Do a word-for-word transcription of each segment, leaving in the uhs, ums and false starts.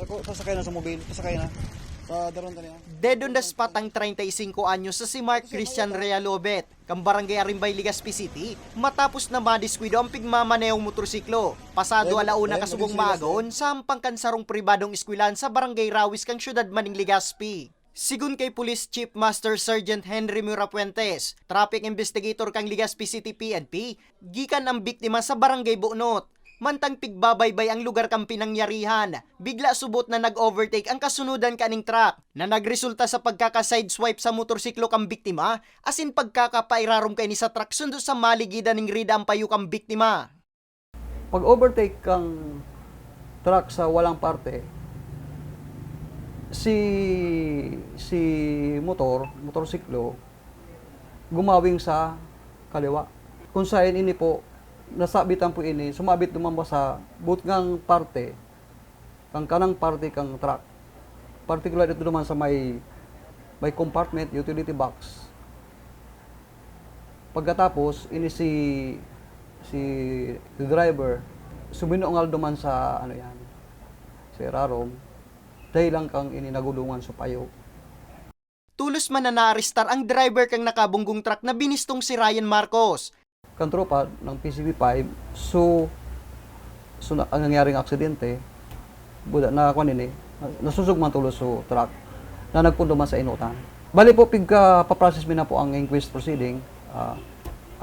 Oh, sasakay na sa mobile, sasakay na. Sa daron ka niya. Dead on the spot ang treinta y cinco anyos sa si Mark Christian Realobet, kan barangay Arimbay, Legazpi City, matapos na madiskuido ang pigmamanehong motorsiklo. Pasado alauna kasugong maaga, sa hampang kan sarong pribadong eskwelahan sa barangay Rawis kan siyudad man nin Legazpi. Sigon kay Police Chief Master Sergeant Henry Mirafuentes, traffic investigator kan Legazpi City P N P, gikan ang biktima sa barangay Bunot. Mantang pigbabaybay ang lugar kan pinangyarihan, bigla subot na nag-overtake ang kasunodan kaning truck, na nagresulta sa pagkaka-sideswipe sa motorsiklo kan biktima, asin pagkakapairarom kaini sa truck sundo sa maligidan nin rida ang payo kan biktima. Pag-overtake kang truck sa walang parte, si si motor, motorsiklo, gumawing sa kaliwa. Kung saen ini po, nasabitan po ini, sumabit duman ba sa butngang parte, kang kanang parte kang truck. Particular ito duman sa may may compartment, utility box. Pagkatapos, ini si si driver, suminungal duman sa ano yan, sa irarom, dahil lang kang ini nagulungan sa payo. Tolos man na naarestar ang driver kan nakabunggong truck na binistong si Ryan Marcos. Kan tropa ng P C V five, so, so na, ang nangyaring aksidente, buda na kwan ini, nasusog man tulos so truck na nagpundo man sa inutan. Bali po, pigka paprocess mi na po ang inquest proceeding, ah,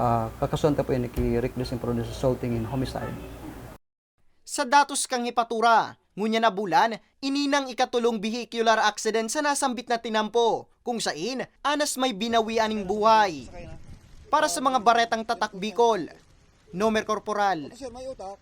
ah, kakasuhan ta po ini ki reckless imprudence resulting in homicide. Sa datos kan hepatura, ngunyan na bulan, ini nang ikatulong vehicular accident sa nasambit na tinampo, kung sain anas may binawian nin buhay. Para sa mga baretang tatak Bicol, Nomer Corporal. Sir, may utak.